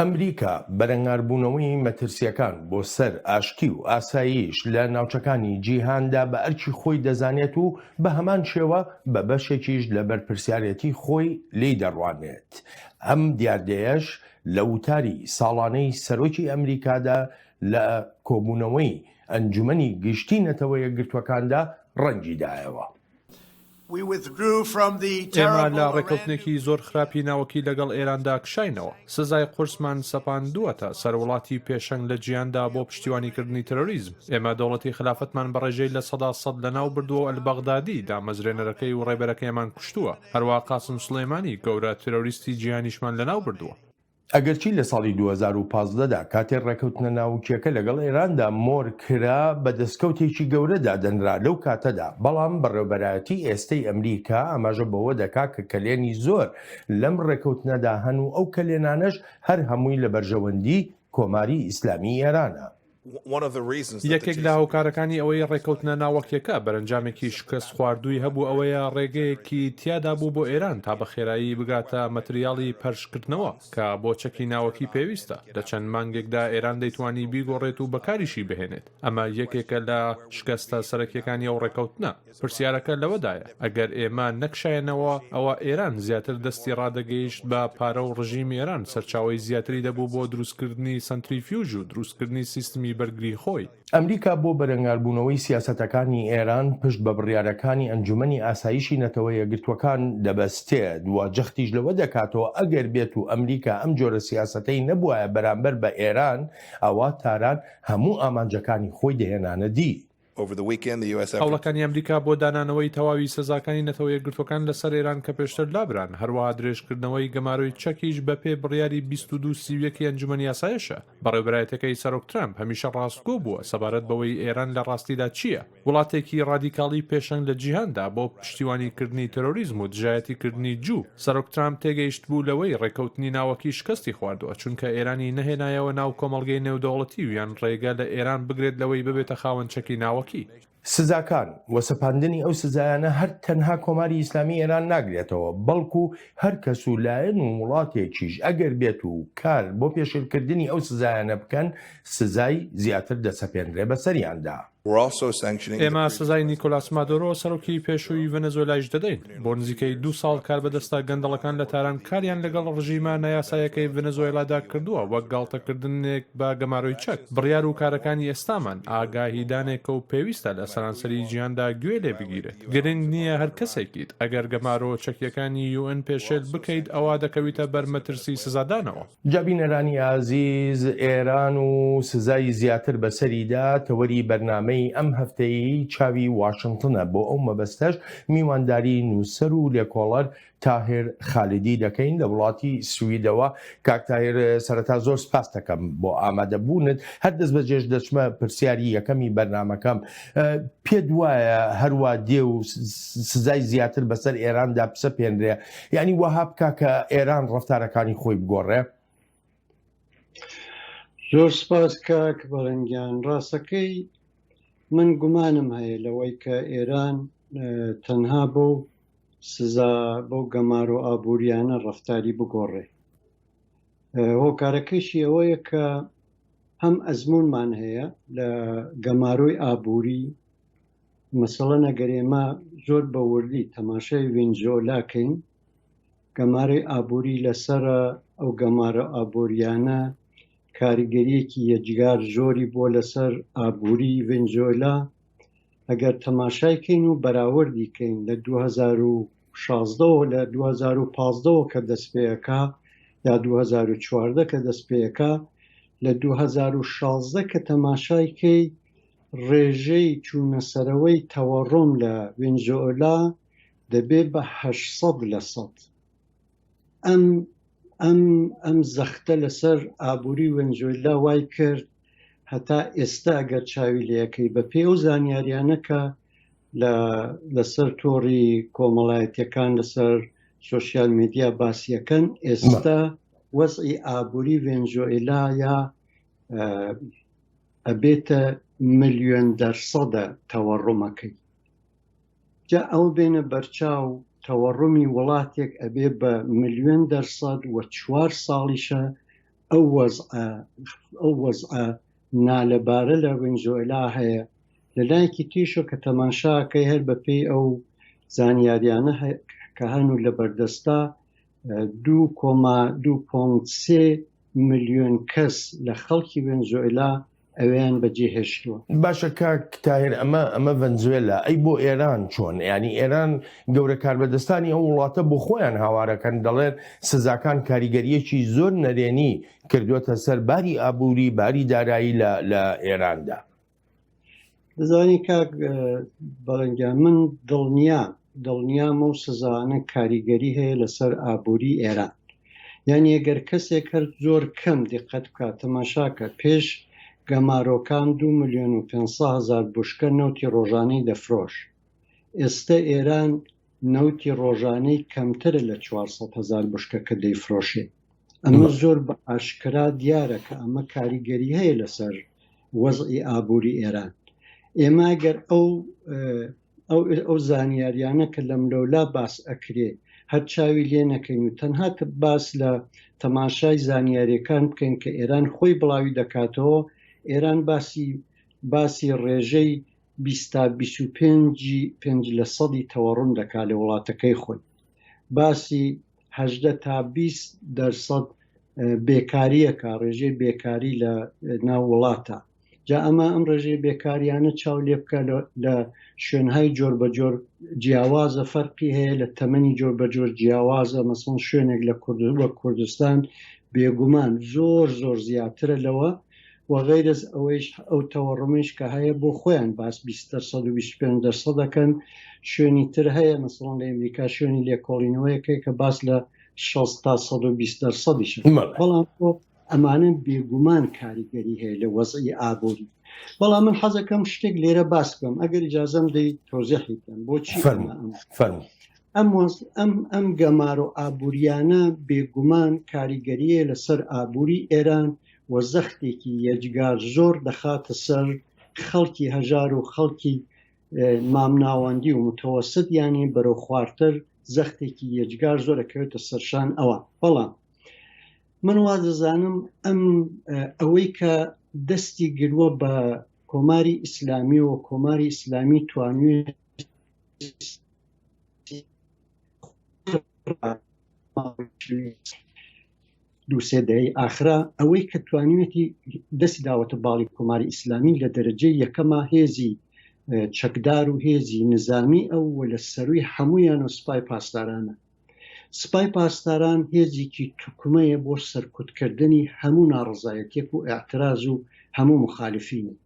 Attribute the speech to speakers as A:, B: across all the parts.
A: ئەمریکا بەرەنگاربوونەوەی مەترسییەکان بۆ سەر ئاشتی و ئاسایش لە ناوچەکانی جیهاندا بە ئەرکی خۆی دەزانێت و بە هەمان شێوە بە بەشێکیش لە بەرپرسیارێتی خۆی لێی دەڕوانێت. ئەم دیاردەیەش لە وتاری ساڵانەی سەرۆکی ئەمریکادا لە کۆبوونەوەی ئەنجومەنی گشتی نەتەوە یەکگرتووەکاندا ڕەنگی دایەوە.
B: ئێمە لە ڕێککەوتنێکی زۆر خراپی ناوەکی لەگەڵ ئێراندا کشاینەوە. سزای قورسمان سەپاندووەتە سەر وڵاتی پێشەنگ لە جیهاندا بۆ پشتیوانیکردنی تێرۆریزم. ئێمە دەوڵەتی خەلافەتمان بە ڕێژەی 100% لەناو بردووە و ئەلبەغدادی، دامەزرێنەرەکەی و ڕێبەرەکەیمان کوشتووە. هەروەها قاسم سولەیمانی، گەورە تێرۆریستی جیهانیشمان لەناو بردووە.
A: ئەگەرچی لە ساڵی 2015 دا کاتێ ڕێکەوتنە ناوکیەکە لەگەڵ ئێراندا مۆر کرا بە دەستکەوتێکی گەورە دادەنرا لەو کاتەدا، بەڵام بەڕێوبەرایەتی ئێستەی ئەمریکا ئاماژە بەوە دەکا کە کەلێنی زۆر لەم ڕێکەوتنەدا هەن و ئەو کەلێنانەش هەر هەمووی لە بەرژەوەندی کۆماری ئیسلامی ئێرانە.
B: یەکێک لە هۆکارەکانی ئەوەی ڕێککەوتنە ناوەکیەکە بەرەنجامێکی شکستخواردووی هەبوو ئەوەیە ڕێگەیەکی تیادا بوو بۆ ئێران تا بە خێرایی بگاتە مەتریاڵی پەرشکردنەوە کە بۆ چەکی ناوەکی پێویستە. لە چەند مانگێکدا ئێران دەیتوانی بیگۆڕێت و بەکاریشی بهێنێت. ئەمە یەکێکە لە شکەستە سەرەکیەکانی ئەو ڕێککەوتنە. پرسیارەکە لەوەدایە، ئەگەر ئێمە نەکشایەنەوە، ئەوا ئێران زیاتر دەستی ڕادەگەیشت بە پارە و ڕژیمی ئێران سەرچاوەی زیاتری دەبوو بۆ دروستکردنی سەنتریفیوژ و دروستکردنی سیستمی بەرگری خۆی.
A: ئەمریکا بۆ بەرەنگاربوونەوەی سیاسەتەکانی ئێران پشت بە بڕیارەکانی ئەنجومەنی ئاسایشی نەتەوە یەکگرتووەکان دەبەستێت و جەختیش لەوە دەکاتەوە ئەگەر بێت و ئەمریکا ئەم جۆرە سیاسەتەی نەبوایە بەرامبەر بە ئێران ئەوا تاران هەموو ئامانجەکانی خۆی دەهێنانە دی.
B: هەوڵەکانی ئەمریکا بۆ دانانەوەی تەواوی سزاکانی نەتەوە یەکگرتووەکان لەسەر ئێران کە پێشتر لابران، هەروەها درێژکردنەوەی گەمارۆی چەکیش بەپێ بڕیاری 2231 ی ئەنجومەنی ئاسایشە. بەڕێوبەرایەتەکەی سەرۆک ترەمپ هەمیشە ڕاستگۆ بووە سەبارەت بەوەی ئێران لە ڕاستیدا چییە. وڵاتێکی ڕادیکاڵی پێشەنگ لە جیهاندا بۆ پشتیوانیکردنی تێرۆریزم و دژایەتیکردنی جوو. سەرۆک ترامپ تێگەیشتبوو لەوەی ڕێککەوتنی ناوەکی شکستی خواردووە، چونکە ئێرانی نەهێنایەوە ناو کۆمەڵگەی نێودەوڵەتی و یان ڕێگە لە ئێران بگرێت لەوەی ببێتە خاوەن چەکی ناوەکی.
A: سزاکان و سەپاندنی ئەو سزایانە هەر تەنها کۆماری ئیسلامی ئێران ناگرێتەوە، بەڵکو هەر کەس و لایەن و وڵاتێکیش ئەگەر بێت و کار بۆ پێشێلکردنی ئەو سزایانە بکەن، سزای زیاتر دەسەپێنرێ بەسەریاندا.
B: ئێمە سزای نیکۆلاس مادۆرۆ، سەرۆکی پێشووی ڤەنەزوێلایش دەدەین. بۆ نزیکەی دوو ساڵ کاربەدەستە گەندەڵەکان لە تاران کاریان لەگەڵ ڕژیمە نایاسایەکەی ڤەنەزوێلادا کردووە وەک گاڵتەکردنێک بە گەمارۆی چەک. بڕیار و کارەکانی ئێستامان ئاگاهیدانێکە و پێویستە لە سەرانسەری جیهاندا گوێ لێ بگیرێت. گرنگ نییە هەر کەسێکیت، ئەگەر گەمارۆ چەکییەکانی یوئن پێشێل بکەیت ئەوا دەکەویتە بەر مەترسی سزادانەوە.
A: جا بینەرانی ئازیز ئێران و سزای زیاتر بەسەریدا تەوەری بەرنامەی ئەم هەفتەیی چاوی واشنتنە بۆ ئەو مەبەستەش میوانداری نووسەر و لێکۆڵەر تاهیر خالیدی دەکەین لە وڵاتی سویدەوە کاک تاهیر سەرەتا زۆر سپاس دەکەم بۆ ئامادەبوونت هەر دەست بەجێش دەچمە پرسیاری یەکەمی بەرنامەکەم پێت وایە هەروا دێ و سزای زیاتر بەسەر ئێراندا بسەپێنرێ یعنی وەها بکا کە ئێران ڕەفتارەکانی خۆی بگۆڕێ؟
C: زۆر سپاس کاک بەڵێنگیان ڕاستەکەی من گومانم هەیە لەوەی کە ئێران تەنها بۆ سزا بۆ گەمارۆ ئابووریانە ڕەفتاری بگۆڕێ هۆکارەکەشی ئەوەیە کە هەم ئەزمونمان هەیە لە گەمارۆی ئابووری مەسەڵەن ئەگەر ئێمە زۆر بە وردی تەماشای ڤینزۆلا کەین گەمارەی ئابووری لەسەرە ئەو گەمارە ئابووریانە کاریگەریەکی یەجگار زۆری بۆ لەسەر ئابووری ڤنزۆلا ئەگەر تەماشای کەین و بەراوردی کەین لە 2016 لە 2015 کە دەست پێەکە یا 2014 کە دەست پێەکە لە 2016 کە تەماشای کەی ڕێژەی چوونەسەرەوەی تەوەڕۆم لە ڤێنزۆئۆلا دەبێ بە 800 لە سەد. ئەم ئەم ئەم زەختە لەسەر ئابووری ڤێنزۆئێلا وای کرد هەتا ئێستا ئەگەر چاوی لەکەی بە پێی ئەو زانیاریانە کە لە لەسەر تۆڕی کۆمەڵایەتیەکان لەسەر سۆسیال میدیا باسیەکەن ئێستا وەزعی ئابووری ڤێنزۆئێلا یا ئەبێتە ملیۆن دەرسەدە تەوەڕومەکەی جا ئەوە بێنە بەرچاو تەوەڕومی وڵاتێک ئەبێ بە ملیۆن دەرسەد و چوار ساڵیشە. ئەو وەزعە ئەو وەزعە نالەبارە لە ڤەنزوێلا هەیە لە لایەکی تریشەوە کە تەماشاکەی هەر بەپێی ئەو زانیاریانە کە هەن و لە بەردەستا دوو کۆما دوو پۆنت سێ ملیۆن کەس لە خەڵکی ڤەنزوێلا ئەوێیان بەجێ هێشتووە.
A: باشە کاک تاهیر ئەمە ئەمە ڤەنزوێلا ئەی بۆ ئێران چۆن یانی ئێران گەورە کاربەدەستانی ئەو وڵاتە بۆ خۆیان هاوارەکەن دەڵێن سزاکان کاریگەریەکی زۆر نەرێنی کردووەتە سەر باری ئابووری باری دارایی لە لە ئێراندا.
C: دەزانی کاک بەڵێنگیان من دڵنیام دڵنیام ئەو سزانە کاریگەری هەیە لەسەر ئابووری ئێران یعنی ئەگەر کەسێک هەر زۆر کەم دیقەت بکات تەماشاکە پێش گەمارۆکان 2 میلیۆن و 500 هزار بشکە نەوتی ڕۆژانەی دەفرۆش ئێستە ئێران نەوتی ڕۆژانەی کەمترە لە 400 هزار بشکە کە دەیفرۆشێ ئەمە زۆر بە ئاشکرا دیارە کە ئەمە کاریگەری هەیە لەسەر وەزعی ئابووری ئێران ئێمە گەر ئەو ئەو ئەو زانیاریانە کە لەم لەولا باس ئەکرێ هەر چاوی لێ نەکەین و تەنها باس لە تەماشای زانیاریەکان بکەین کە ئێران خۆی بڵاوی دەکاتەوە ئێران باسی باسی ڕێژەی 20 تا 25 پێنج لە سەدی تەوەڕم دەکات لە وڵاتەکەی خۆی باسی 18 تا 20 دەرسەد بێکاریەکە ڕێژەی بێکاری لە ناو وڵاتە جا ئەمە ئەم ڕێژەی بێکاریانە چاو لێ بکە لە شوێنهای جۆر بە جۆر جیاوازە فەرقی هەیە لە تەمەنی جۆر بە جۆر جیاوازە مەسەڵەن شوێنێک لە کورد وەک کوردستان بێگومان زۆر زۆر زیاترە لەوە و غەیرەز ئەوەیش ئەو تەوەڕمیش کە هەیە بۆ خۆیان باس 20 دەرسەد و 25 دەرسەد دەکەن شوێنی تر هەیە مەسەڵەن لە ئەمریکا شوێنی لێکۆڵینەوەیەکەی کە باس لە 60 تا 120 دەرسەدیشە بەڵام ئەمانە بێگومان کاریگەری هەیە لە وەزعی ئابووری بەڵام من حەزەکەم شتێک لێرە باس بکەم ئەگەر ئیجازەم دەی تۆزیحی بکەم بۆچی
A: فەرموو
C: ئەم ئەم ئەم گەمارۆ ئابووریانە بێگومان کاریگەریە لەسەر ئابووری ئێران و زەختێکی یەجگار زۆر دەخاتە سەر خەڵکی هەژار و خەڵکی مامناوەندی و متەوەسط یانی بەرەو خوارتر زەختێکی یەجگار زۆر ئەکەوێتە سەرشان ئەوان بەڵام من وا دەزانم ئەم ئەوەی کە دەستی گرووە بە کۆماری ئیسلامی و کۆماری ئیسلامی توانوێ دوسێ دەی ئاخرا ئەوەی کە توانیوێتی دەستی داوەتە باڵی کۆماری ئیسلامی لە دەرەجەی یەکەما هێزی چەکدار و هێزی نزامی ئەو و لە سەروی هەمویان و سپای پاسدارانە سپای پاسداران هێزێکی توکمەیە بۆ سەرکوتکردنی هەموو ناڕەزایەتیەک و ئیعتراز و هەموو موخالفینی.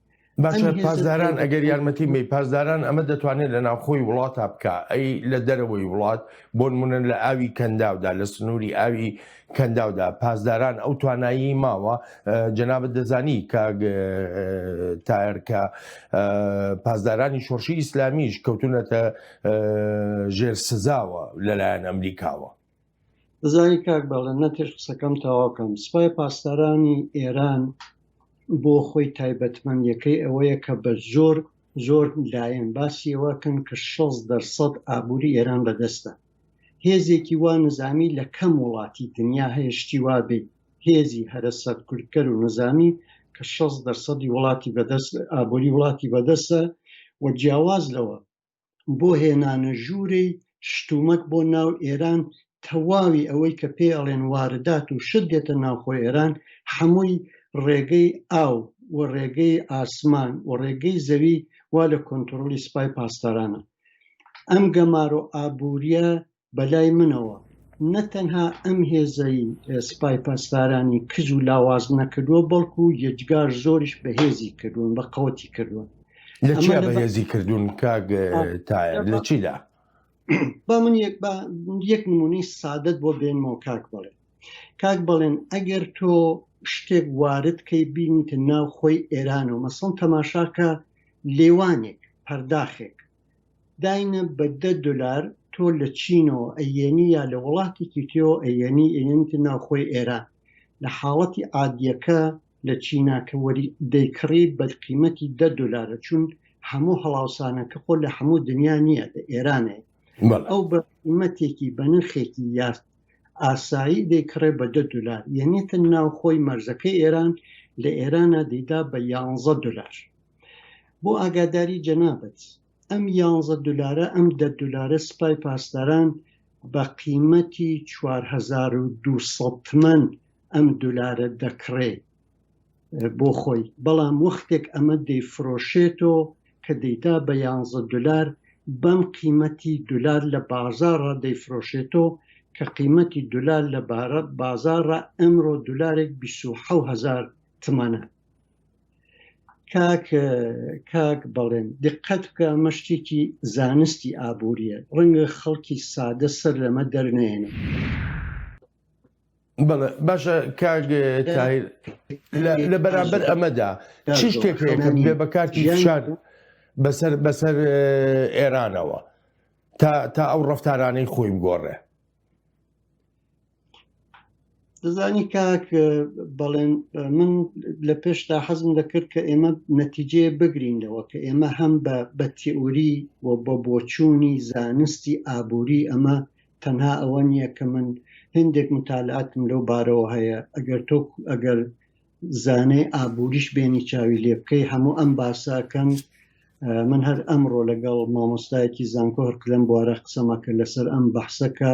A: باشە پاسداران ئەگەر یارمەتی مەی پاسداران ئەمە دەتوانێت لە ناوخۆی وڵاتا بکا ئەی لە دەرەوەی وڵات بۆنمونە لە ئاوی کەنداودا لە سنووری ئاوی کەنداودا پاسداران ئەو توانایی ماوە جەنابت دەزانی کاک تایەر کە پاسدارانی شۆڕشی ئیسلامیش کەوتونەتە ژێر سزاوە لەلایەن ئەمریکاوە.
C: دەزانی کاک بەڵێن نەتێش قسەکەم تەواو کەم سپای پاسدارانی ئێران بۆ خۆی تایبەتمەندیەکەی ئەوەیە کە بە زۆر زۆر لایەن باسی ئەوە کەن کە 60 دەرسەد ئابووری ئێران بەدەستە هێزێکی وا نزامی لە کەم وڵاتی دنیا هەیە شتی وا بێ هێزی هەرە سەرکوتکەر و نزامی کە 60 دەرسەدی وڵاتی بەدەست ئابووری وڵاتی بەدەستە و جیاواز لەوە بۆ هێنانە ژوورەی شتومەک بۆ ناو ئێران تەواوی ئەوەی کە پێی ئەڵێن واردات و شت دێتە ناوخۆی ئێران حەمووی ڕێگەی ئاو و ڕێگەی ئاسمان و ڕێگەی زەوی وا لە کۆنتڕۆڵی سپای پاسدارانە ئەم گەمارۆ ئابووریە بەلای منەوە نە تەنها ئەم هێزەی سپای پاسدارانی کز و لاواز نەکردووە بەڵکو یەجگار زۆریش بەهێزی کردوون بە قەوەتی کردوون
A: لە چیا بەهێزی کردوون کاک تایەر لە چیدا؟
C: با من یەک با یەک نمونەی سادەت بۆ بێنمەوە کاک بەڵێن کاک بەڵێن ئەگەر تۆ شتێک وارد کەی بینیتە ناو خۆی ئێرانەوە مەسەڵەن تەماشاکە لێوانێک پەرداخێک داینە بە دە دولار تۆ لە چینەوە ئەیەنی یا لە وڵاتێکی تێوە ئەیەنی ئەیەنیتە ناوخۆی ئێران لە حاڵەتی عادیەکە لە چینا کە وەری دەیکڕی بە قیمەتی دە دولارە چون هەموو هەڵاوسانەکە خۆ لە هەموو دنیا نییە لە ئێرانێ ئەو بە قیمەتێکی بە نرخێکی یا. ئاسایی دەیکڕێ بە دە دولار یەنێتە ناوخۆی مەرزەکەی ئێران لە ئێرانە دەیدا بە یانزە دولار بۆ ئاگاداری جەنابت ئەم یانزە دولارە ئەم دە دولارە سپای پاسداران بە قیمەتی 4200 تمەن ئەم دولارە دەکڕێ بۆ خۆی بەڵام وەختێک ئەمە دەیفرۆشێتەوە کە دەیدا بە یانزە دولار بەم قیمەتی دولار لە بازاڕا دەیفرۆشێتەوە کە قیمەتی دولار لە بازاڕا ئەمڕۆ دولارێک 26 هەزار تمەنە. کاک کاک بەڵێن دقەت بکە ئەمە شتێکی زانستی ئابووریە ڕەنگە خەڵکی سادە سەر لەمە دەرنێنێ.
A: بەڵێ باشە کاک تاهیر لە بەرامبەر ئەمەدا چ شتێک هەیە کە بێ بە کارتی فشار بەسەر بەسەر ئێرانەوە تا تا ئەو ڕفتارانەی خۆی بگۆڕێ
C: دەزانی کاک بەڵێن من لە پێشتا حەزم دەکرد کە ئێمە نەتیجەیە بگرین لەوە کە ئێمە هەم بە بە تئوری و بە بۆچوونی زانستی ئابووری ئەمە تەنها ئەوە نییە کە من هندێک متالعاتم لەو بارەوە هەیە ئەگەر تۆ ئەگەر زانای ئابووریش بێنی چاوی لێ بکەی هەموو ئەم باسەکەن من هەر ئەمڕۆ لەگەڵ مامۆستایەکی زانکۆ هەر لەم بوارە قسەمە کرد لەسەر ئەم بەحسەکە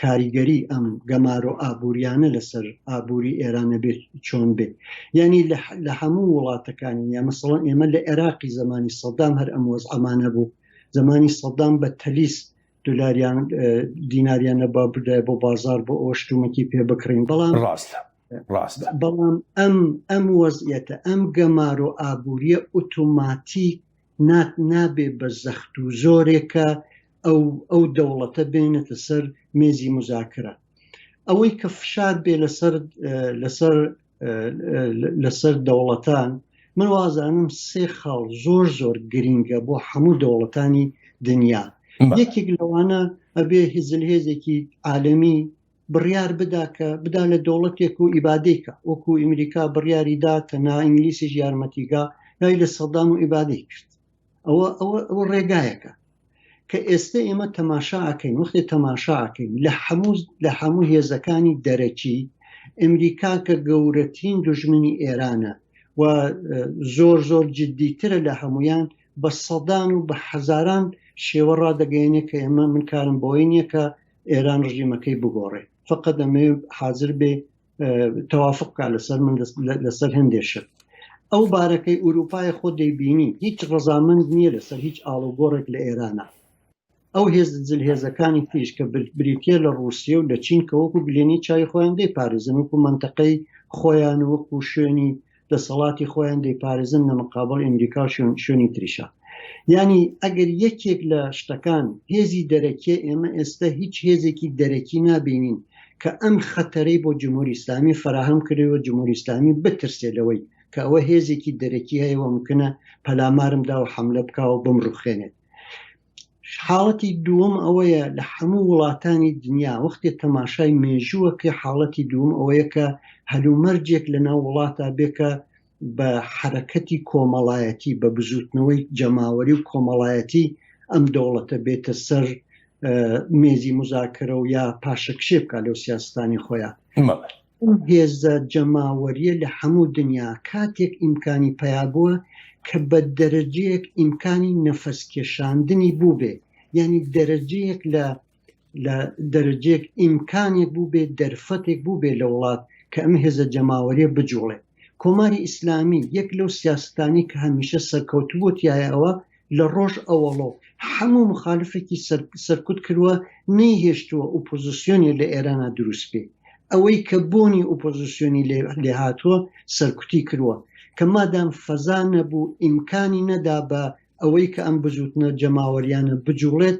C: کاریگەری ئەم گەمارۆ ئابووریانە لەسەر ئابووری ئێرانە بێت چۆن بێ یعنی لە هەموو وڵاتەکانی یا مەسەڵەن ئێمە لە عێراقی زمانی سەدام هەر ئەم وەزعەمانە بوو زمانی سەدام بە تەلیس دلاریان دیناریان نەبا بدای بۆ بازار بۆ ئەوە شتومەکی پێ بکڕین بەڵام
A: ڕاستە ڕاستە
C: بەڵام ئەم ئەم وەزیەتە ئەم گەمارۆ ئابووریە ئۆتۆماتیک نات نابێ بە زەخت و زۆرێکە ئەو ئەو دەوڵەتە بێنێتە سەر مێزی مزاکرە ئەوەی کە فشار بێ لەسەر لەسەر لەسەر دەوڵەتان من وازانم سێ خاڵ زۆر زۆر گرینگە بۆ هەموو دەوڵەتانی دنیا یەکێک لەوانە ئەبێ هزل هێزێکی عالەمی بڕیار بدا کە بدا لە دەوڵەتێک و ئیبادەیکە وەکو ئەمریکا بڕیاری دا تەنها ئینگلیسیش یارمەتیگا لای لە سەدام و ئیبادەی کرد ئەوە ئەوە ئەوە ڕێگایەکە کە ئێستە ئێمە تەماشا ئەکەین وەختێ تەماشا ئەکەین لە هەموو لە هەموو هێزەکانی دەرەکی ئەمریکا کە گەورەترین دوژمنی ئێرانە و زۆر زۆر جددیترە لە هەمویان بە سەدان و بە هەزاران شێوە ڕادەگەیەنێ کە ئێمە من کارم بۆی نییە کە ئێران ڕژیمەکەی بگۆڕێ فقط ئەمێ حاضر بێ تەوافق بکە لەسەر من لەسەر هەندێ شت ئەو بارەکەی ئوروپای خۆ دەیبینی هیچ ڕەزامەند نییە لەسەر هیچ ئاڵوگۆڕێک لە ئێرانە ئەو هێز زلهێزەکانی تریش کە بریتە لە ڕووسیە و لە چین کە وەکو گلێنی چای خۆیان دەیپارێزن وەکو منتەقەی خۆیان وەکو شوێنی دەسەڵاتی خۆیان دەیپارێزن لە مقابڵ ئەمریکا و شوێنی تریشا یعنی ئەگەر یەکێک لە شتەکان هێزی دەرەکیە ئێمە ئێستا هیچ هێزێکی دەرەکی نابینین کە ئەم خەتەرەی بۆ جمهوری ئیسلامی فراهەم کردووە جمهوری ئیسلامی بترسێ لەوەی کە ئەوە هێزێکی دەرەکی هەیە و ممکنە پەلامارم دا و حملە بکا و بمڕوخێنێت حاڵەتی دووەم ئەوەیە لە هەموو وڵاتانی دنیا وەختێ تەماشای مێژووەکەی حاڵەتی دووەم ئەوەیە کە هەلومەرجێک لە ناو وڵاتا بێ کە بە حەرەکەتی کۆمەڵایەتی بە بزوتنەوەی جەماوەری و کۆمەڵایەتی ئەم دەوڵەتە بێتە سەر مێزی مزاکرە و یا پاشەکشێ بکە لەو سیاستانی خۆیان. ئەم هێزە جەماوەریە لە هەموو دنیا کاتێک ئیمکانی پەیا بووە کە بە دەرەجەیەک ئیمکانی نەفەس کێشاندنی بووبێ یانی دەرەجەیەک لە لە دەرەجەیەک ئیمکانێک بووبێ دەرفەتێک بووبێ لە وڵات کە ئەم هێزە جەماوەریە بجوڵێ کۆماری ئیسلامی یەک لەو سیاسەتانی کە هەمیشە سەرکەوتوو تایە ئەوە لە ڕۆژ ئەوەڵۆ حەموو مخالفێکی سەرکوت کردوە نەیهێشتووە ئوپۆزسیۆنێ لە ئێرانا دروست بێ ئەوەی کە بۆنی ئوپۆزسیۆنی لێ هاتووە سەرکوتی کردوە کە مادام فەزا نەبوو ئیمکانی نەدا بە ئەوەی کە ئەم بزوتنە جەماوەریانە بجوڵێت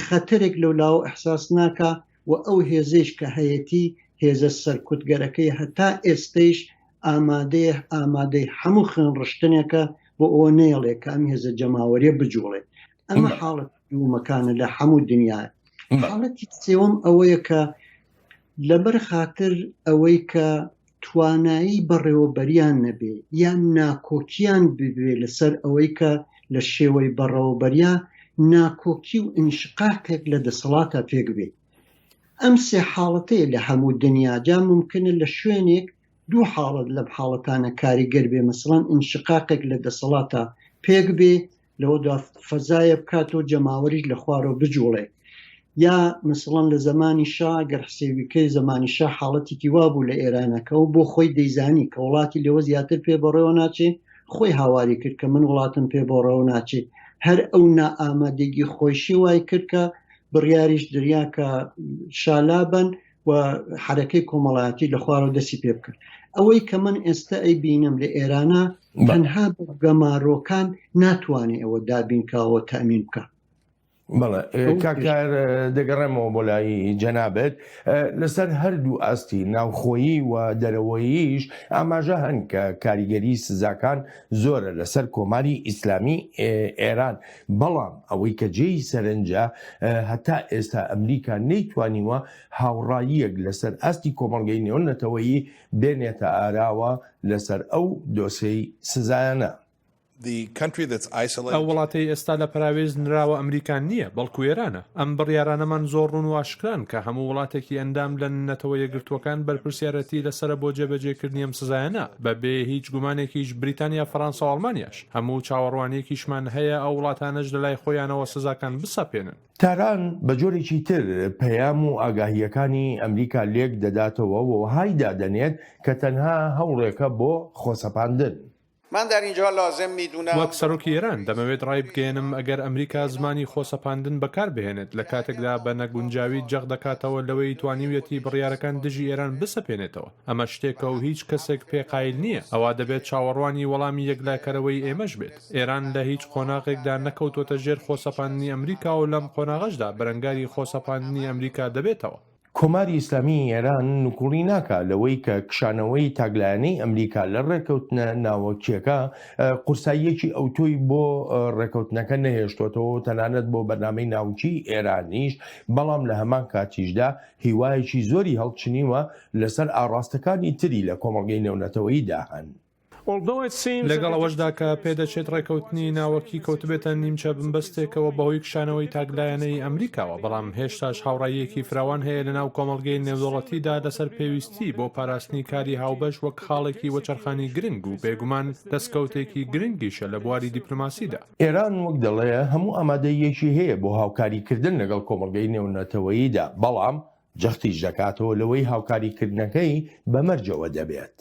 C: خەتەرێک لەو لاوە ئیحساس ناکا و ئەو هێزەیش کە هەیەتی هێزە سەرکوتگەرەکەی هەتا ئێستەیش ئامادەیە ئامادەی هەموو خوێنڕشتنێکە بۆ ئەوە نەیەڵێ کە ئەم هێزە جەماوەریە بجوڵێت ئەمە حاڵەت دوومەکانە لە هەموو دنیا حاڵەتی سێوەم ئەوەیە کە لەبەر خاطر ئەوەی کە توانایی بەڕێوەبەریان نەبێ یان ناکۆکیان ببێ لەسەر ئەوەی کە لە شێوەی بەڕەوەبەریا ناکۆکی و ئینشقاقێک لە دەسەڵاتە پێک بێ. ئەم سێ حاڵەتەیە لە هەموو دنیا جا ممکنە لە شوێنێک دوو حاڵەت لەم حاڵەتانە کاریگەر بێ مەسەڵەن ئینشقاقێک لە دەسەڵاتە پێک بێ لەوەدا فەزایە بکات و جەماوەریش لە خوارەوە بجوڵێ یا مەسەڵەن لە زەمانی شا گەر حسێویکەی زەمانی شا حاڵەتێکی وا بوو لە ئێرانەکە و بۆ خۆی دەیزانی کە وڵاتی لەوە زیاتر پێ بەڕێوە ناچێ خۆی هاواری کرد کە من وڵاتم پێ بۆڕەوە ناچێ هەر ئەو نائامادەگی خۆیشی وای کرد کە بڕیاریش دریا کە شالا بن و حرەکەی کۆمەڵایەتی لە خوارەوە دەستی پێ بکرد ئەوەی کە من ئێستا ئەی بینم لە ئێرانە تەنها بە گەمارۆکان ناتوانێت ئەوە دابینکەوە تەمین بکە.
A: بەڵێ کاکار دەگەڕێمەوە بۆ لای جەنابێت لەسەر هەردوو ئاستی ناوخۆیی و دەرەوەییش ئاماژە هەن کە کاریگەری سزاکان زۆرە لەسەر کۆماری ئیسلامی ئێران بەڵام ئەوەی کە جێی سەرنجە هەتا ئێستا ئەمریکا نەیتوانیوە هاوڕاییەک لەسەر ئاستی کۆمەڵگەی نێونەتەوەیی بێنێتە ئاراوە لەسەر ئەو دۆسێی سزایانە.
B: ئەو وڵاتەی ئێستا لە پەراوێز نراوە ئەمریکا نییە، بەڵکو ئێرانە. ئەم بڕیارانەمان زۆر ڕوون و ئاشکران کە هەموو وڵاتێکی ئەندام لە نەتەوە یەکگرتووەکان بەرپرسیارەتی لەسەرە بۆ جێبەجێکردنی ئەم سزایانە، بە بێ هیچ گومانێکیش بریتانیا، فەرانسا و ئەڵمانیاش. هەموو چاوەڕوانییەکیشمان هەیە ئەو وڵاتانەش لە لای خۆیانەوە سزاکان بسەپێنن.
A: تاران بە جۆرێکی تر پەیام و ئاگاهییەکانی ئەمریکا لێک دەداتەوە و وەهای دادەنێت کە تەنها هەوڵێکە بۆ خۆسەپاندن.
B: وەک سەرۆکی ئێران، دەمەوێت ڕایبگەیەنم ئەگەر ئەمریکا زمانی خۆسەپاندن بەکار بهێنێت لە کاتێکدا بە نەگونجاوی جەخت دەکاتەوە لەوەی توانیویەتی بڕیارەکان دژی ئێران بسەپێنێتەوە، ئەمە شتێکە و هیچ کەسێک پێ قایل نییە، ئەوا دەبێت چاوەڕوانی وەڵامی یەکلاکەرەوەی ئێمەش بێت. ئێران لە هیچ قۆناغێکدا نەکەوتووەتە ژێر خۆسەپاندنی ئەمریکا و لەم قۆناغەشدا بەرەنگاری خۆسەپاندنی ئەمریکا دەبێتەوە.
A: کۆماری ئیسلامیی ئێران نکوڵی ناکا لەوەی کە کشانەوەی تاکلایەنەی ئەمریکا لە ڕێککەوتنە ناوەکییەکە قورساییەکی ئەوتۆی بۆ ڕێککەوتنەکە نەهێشتۆتەوە و تەنانەت بۆ بەرنامەی ناوکیی ئێرانیش، بەڵام لە هەمان کاتیشدا هیوایەکی زۆری هەڵچنیوە لەسەر ئاڕاستەکانی تری لە کۆمەڵگەی نێونەتەوەییدا هەن.
B: لەگەڵ ئەوەشدا کە پێدەچێت ڕێکەوتنی ناوەکی کەوتبێتە نیمچە بنبەستێکەوە بەهۆی کشانەوەی تاکلایەنەی ئەمریکاوە، بەڵام هێشتاش هاوڕاییەکی فراوان هەیە لەناو کۆمەڵگەی نێودەوڵەتیدا لەسەر پێویستی بۆ پاراستنی کاری هاوبەش وەک خاڵێکی وەچەرخانی گرنگ و بێگومان دەستکەوتێکی گرنگیشە لە بواری دیپلۆماسیدا.
A: ئێران وەک دەڵێ هەموو ئامادەییەکی هەیە بۆ هاوکاریکردن لەگەڵ کۆمەڵگەی نێونەتەوەییدا، بەڵام جەختیش دەکاتەوە لەوەی هاوکاریکردنەکەی بە مەرجەوە دەبێت.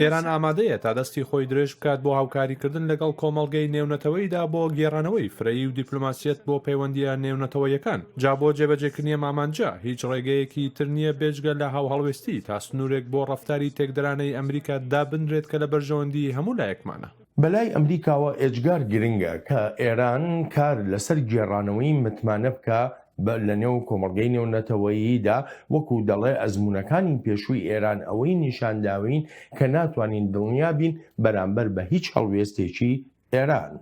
B: ئێران ئامادەیە تا دەستی خۆی درێژ بکات بۆ هاوکاریکردن لەگەڵ کۆمەڵگەی نێونەتەوەییدا بۆ گێڕانەوەی فرەیی و دیپلۆماسیەت بۆ پەیوەندییە نێونەتەوەییەکان، جا بۆ جێبەجێکردنی ئەم ئامانجە هیچ ڕێگەیەکی تر نییە بێجگە لە هاوهەڵوێستی تا سنوورێک بۆ ڕەفتاری تێکدەرانەی ئەمریکا دابنرێت کە لە بەرژەوەندیی هەموو لایەکمانە.
A: بەلای ئەمریکاوە ئێجگار گرنگە کە ئێران کار لەسەر گێڕانەوەی متمانە بکا بە لەنێو کۆمەڵگەی نێونەتەوەییدا، وەکو دەڵێ ئەزموونەکانی پێشووی ئێران ئەوەی نیشان داوین کە ناتوانین دڵنیا بین بەرامبەر بە هیچ هەڵوێستێکی ئێران.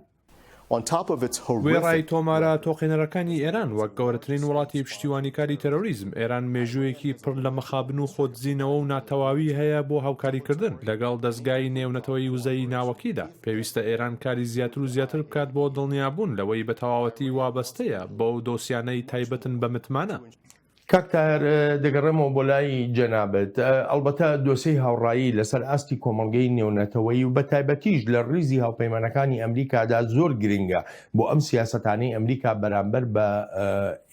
B: وێڕای تۆمارە تۆقێنەرەکانی ئێران وەک گەورەترین وڵاتی پشتیوانیکاری تێرۆریزم، ئێران مێژوویەکی پڕ لە مەخابن و خۆدزینەوە و ناتەواوی هەیە بۆ هاوکاریکردن لەگەڵ دەزگای نێونەتەوەیی وزەی ناوەکیدا. پێویستە ئێران کاری زیاتر و زیاتر بکات بۆ دڵنیابوون لەوەی بە تەواوەتی وابەستەیە بەو دۆسیانەی تایبەتن بە متمانە.
A: کاک تاهر دەگەڕێمەوە بۆ لای جەنابت، ئەڵبەتە دۆسێی هاوڕایی لەسەر ئاستی کۆمەڵگەی نێونەتەوەیی و بەتایبەتیش لە ڕیزی هاوپەیمانەکانی ئەمریکادا زۆر گرنگە بۆ ئەم سیاسەتانەی ئەمریکا بەرامبەر بە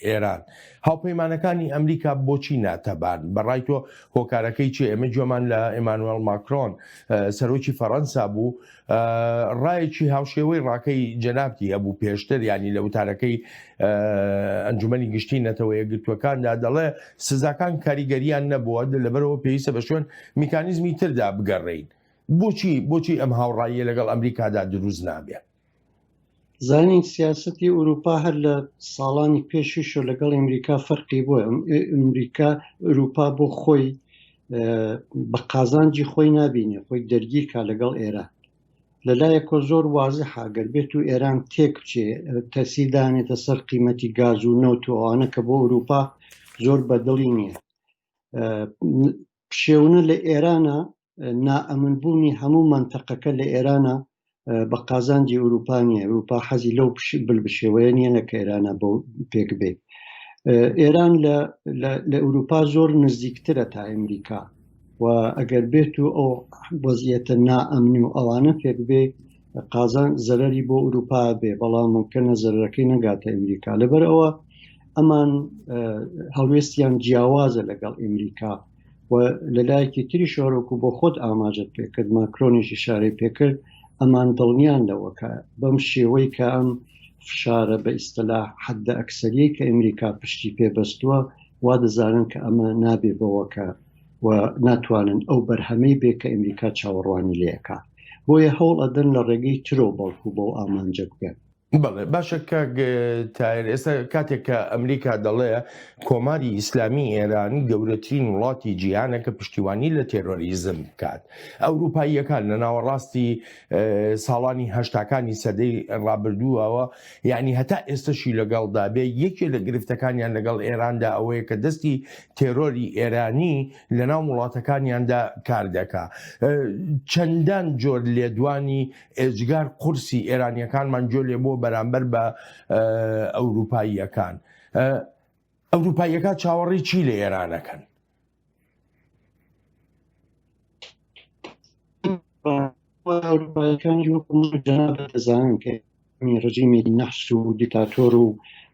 A: ئێران. هاوپەیمانەکانی ئەمریکا بۆچی ناتەبان؟ بەڕای تۆ هۆکارەکەی چیە؟ ئێمە گوێمان لە ئیمانوێڵ ماکرۆن سەرۆکی فەڕەنسا بوو ڕایەکی هاوشێوەی ڕاکەی جەنابتی هەبوو پێشتر ینی لە وتارەکەی ئەنجومەنی گشتی نەتەوە یەکگرتووەکاندا دەڵێ سزاکان کاریگەریان نەبووە لەبەرەوە پێویستە بە شوێن میکانیزمی تردا بگەڕێین بۆچی بۆچی ئەم هاوڕاییە لەگەڵ ئەمریکادا دروست نابێت؟
C: زانین سیاسەتی ئوروپا هەر لە ساڵانی پێشیشۆ لەگەڵ ئەمریکا فەرقی بۆ ئەمریکا ئوروپا بۆ خۆی بە قازانجی خۆی نابینێ خۆی دەرگیرکا لەگەڵ ئێران لەلایەکۆ زۆر وازحە گەر بێت و ئێران تێک بچێ تەسیر دانێتە سەر قیمەتی گاز و نەوت و ئەوانە کە بۆ ئەوروپا زۆر بەدڵی نییە پشێونە لە ئێرانە نائەمنبوونی هەموو مەنتەقەکە لە ئێرانە بە قازانجی ئوروپا نییە ئوروپا حەزی لەو بلبشێوەیە نییە لە کە ئێرانە بۆ پێک بێ. ئێران لە ئەوروپا زۆر نزیکترە تا ئەمریکا و ئەگەر بێت و ئەو وەزیەتە نائەمنی و ئەوانە پێک بێ قازان زەرری بۆ ئەوروپا بێ بەڵام ممکنە زەرەکەی نەگاتە ئەمریکا لەبەر ئەوە ئەمان هەڵوێستیان جیاوازە لەگەڵ ئەمریکا و لەلایەکی تری شۆرۆک و بۆ خۆت ئاماژت پێکرد ماکرۆنیش ئیشارەی پێکرد ئەمان دڵنیان لەوە کە بەم شێوەی کە ئەم فشارە بە ئیستلاح حەدە ئەکسەریەی کە ئەمریکا پشتی پێ بەستووە وا دەزانن کە ئەمە نابێ بەوە کە و ناتوانن ئەو بەرهەمەی بێ کە ئەمریکا چاوەڕوانی لێ ئەکا بۆیە هەوڵ ئەدەن لە ڕێگەی ترۆ بەڵکو بەو ئامانجە بگەن.
A: بەڵێ باشە کاک تایر ئێستا کاتێک کە ئەمریکا دەڵێ کۆماری ئیسلامی ئێران گەورەترین وڵاتی جیهانە کە پشتیوانی لە تێرۆریزم بکات ئەوروپاییەکان لە ناوەڕاستی ساڵانی هەشتاکانی سەدەی ڕابردووەوە یعنی هەتا ئێستەشی لەگەڵدا بێ یەکێ لە گرفتەکانیان لەگەڵ ئێراندا ئەوەیە کە دەستی تێرۆری ئێرانی لەناو وڵاتەکانیاندا کار دەکا چەندان جۆر لێدوانی ئێجگار قورسی ئێرانیەکانمان گوێ لێ بووە بەرامبەر بە ئەوروپاییەکان. ئەوروپاییەکان چاوەڕێی چی لە ئێرانەکەن؟
C: ئەوروپایەکان دەزانن کە ڕژیمێکی نەحس و دیکتاتۆر و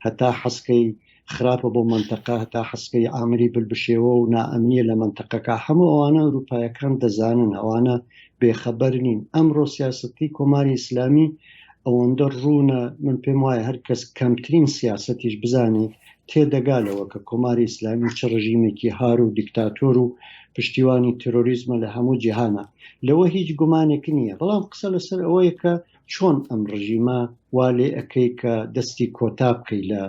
C: هەتا حەسکەی خراپە بۆ مەنتەقە هەتا حەسکەی عامری بلبشێوە و نائەمنیە لە مەنتەقەکە هەموو ئەوانە ئەوروپایەکان دەزانن ئەوانە بێخەبەر نین ئەمڕۆ سیاسەتی کۆماری ئیسلامی ئەوەندە ڕوونە من پێم وایە هەر کەس کەمترین سیاسەتیش بزانێ تێدەگا لەوە کە کۆماری ئیسلامی چ ڕژیمێکی هار و دیکتاتۆر و پشتیوانی ترۆریزمە لە هەموو جیهانە لەوە هیچ گومانێک نییە بەڵام قسە لەسەر ئەوەیە کە چۆن ئەم ڕژیمە وا لێ ئەکەی کە دەستی کۆتا بکەی لە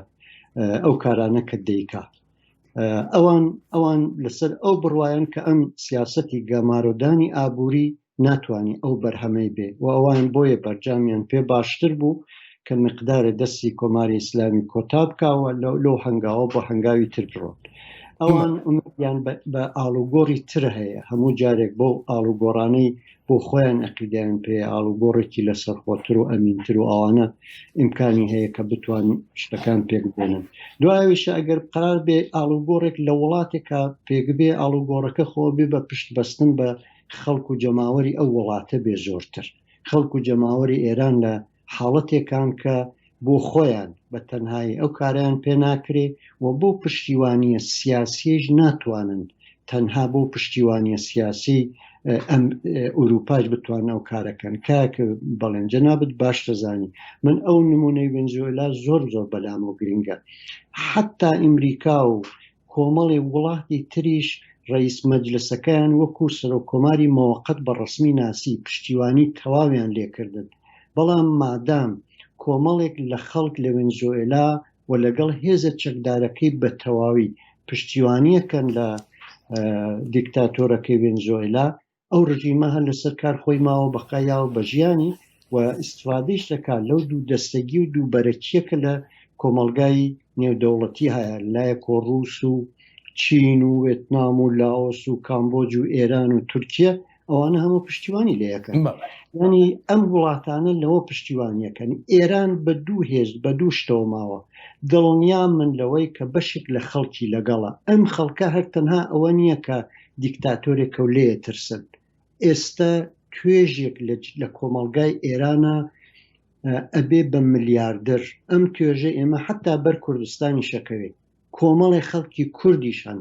C: ئەو کارانە کە دەیکا ئەوان ئەوان لەسەر ئەو بڕواان کە ئەم سیاستی گەمارۆدانی ئابووری ناتوانانی ئەو بەرهەمەی بێ و ئەوان بۆیە بەرجامیان پێ باشتر بوو کە مقدارە دەستی کۆماری ئیسلامی کۆتا بکاوە لەو هەنگاوە بۆ هەنگاوی تر بڕۆن ئەوان ئومێدیان بە ئاڵوگۆڕی تر هەیە هەموو جارێک بۆ ئاڵوگۆڕانەی بۆ خۆیان ئەقیدەیان پێیە ئاڵوگۆڕێکی لەسەرخۆتر و ئەمینتر و ئەوانە ئیمکانی هەیە کە بتوان شتەکان پێک بێنن دوایەویشە ئەگەر قرار بێ ئاڵوگۆڕێک لە وڵاتێکا پێک بێ ئاڵوگۆڕەکە خۆ بێ بە پشت بەستن بە خەڵک و جەماوەری ئەو وڵاتە بێ زۆرتر خەڵک و جەماوەری ئێران لە حاڵەتێکان کە بۆ خۆیان بە تەنهایی ئەو کارەیان پێ ناکرێ و بۆ پشتیوانیە سیاسیەیش ناتوانن تەنها بۆ پشتیوانیە سیاسی ئەم ئوروپاش بتوانن ئەو کارەکەن کاک بەڵێن جەنابت باش دەزانی من ئەو نمونەی ونزوئلا زۆر زۆر بەلامەوە گرنگە حتا ئەمریکا و کۆمەڵی وڵاتی تریش ڕئیس مەجلسەکەیان وەکو سەرۆک کۆماری مەوەقەت بە ڕەسمی ناسی پشتیوانی تەواویان لێکردن بەڵام مادام کۆمەڵێک لە خەڵک لە ونزۆئێلا و لەگەڵ هێزە چەکدارەکەی بە تەواوی پشتیوانیەکەن لە دیکتاتۆرەکەی ونزۆئێلا ئەو ڕژیمە هەر لەسەر کار خۆی ماوە بەقا یاوە بە ژیانی و ئیستفادەیش دەکات لەو دوو دەستەگی و دوو بەرەکیە کە لە کۆمەڵگای نێودەوڵەتی هەیە لایەک و ڕووس و چین و وێتنام و لاۆس و کامبۆج و ئێران و تورکیە ئەوانە هەموو پشتیوانی لە یەکەن ینی ئەم وڵاتانە لەوە پشتیوانیەکەن ئێران بە دوو هێز بە دوو شتەوە ماوە دڵنیام من لەوەی کە بەشێک لە خەڵکی لەگەڵە ئەم خەڵکە هەر تەنها ئەوە نییە کە دیکتاتۆرێکە و لێ ترسن ئێستا توێژێک لە کۆمەڵگای ئێرانە ئەبێ بە ملیاردەر ئەم توێژە ئێمە حتا بەر کوردستانی شەکەوێت کۆمەڵی خەڵکی کوردیش هەن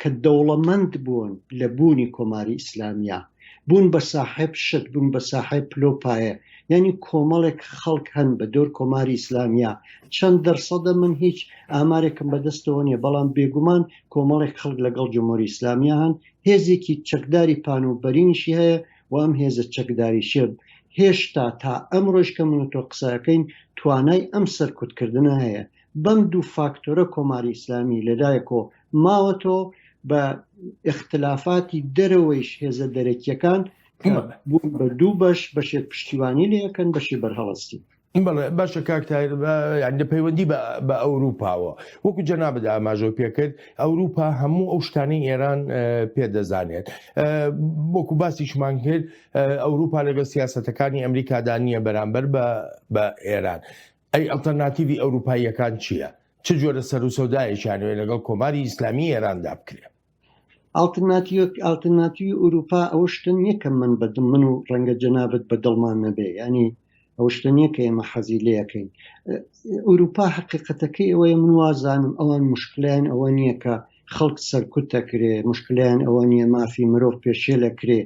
C: کە دەوڵەمەند بوون لە بوونی کۆماری ئیسلامیە بوون بە ساحێب شت بوون بە ساحێب پلۆ پایە یعنی کۆمەڵێک خەڵک هەن بە دۆر کۆماری ئیسلامیە چەند دەرسەدە من هیچ ئامارێکم بەدەستەوە نیە بەڵام بێگومان کۆمەڵێک خەڵک لەگەڵ جمهوری ئیسلامیە هەن هێزێکی چەکداری پان و بەرینیشی هەیە و ئەم هێزە چەکداریشە هێشتا تا ئەمڕۆش کە من و تۆ قسەکەین توانای ئەم سەرکوتکردنە هەیە بەم دوو فاکتۆرە کۆماری ئیسلامی لەلایەکۆ ماوەتەوە بە ئیختلافاتی دەرەوەیش هێزە دەرەکیەکان بوون بە دوو بەش بەشێک پشتیوانی لێ ئەکەن بەشێ بەرهەڵستی.
A: بەڵێ باشە کاک تاهیر یانی لە پەیوەندی بە ئەوروپاوە وەکو جەنابت ئاماژەو پێکرد ئەوروپا هەموو ئەو شتانەی ئێران پێ دەزانێت وەکو باسیشمان کرد ئەوروپا لەگەڵ سیاسەتەکانی ئەمریکادا نییە بەرامبەر بە ئێران ئەی ئەڵتەرناتیڤی ئەوروپاییەکان چییە؟ چ جۆرە سەروسەودایەکیان ئەوێ لەگەڵ کۆماری ئیسلامی ئێراندا بکرێ؟
C: ئاڵترناتیوی ئورووپا ئەوە شتە نییە کە من بە من و ڕەنگە جەنابت بە دڵمان نەبێ یانی ئەو شتە نییە کە ئێمە حەزی لێ ئەکەین. ئورووپا حەقیقەتەکەی ئەوەیە من وازانم ئەوان مشکلیان ئەوە نییە کە خەڵک سەرکوت دەکرێ، مشکلیان ئەوە نییە مافی مرۆڤ پێشێل ئەکرێ.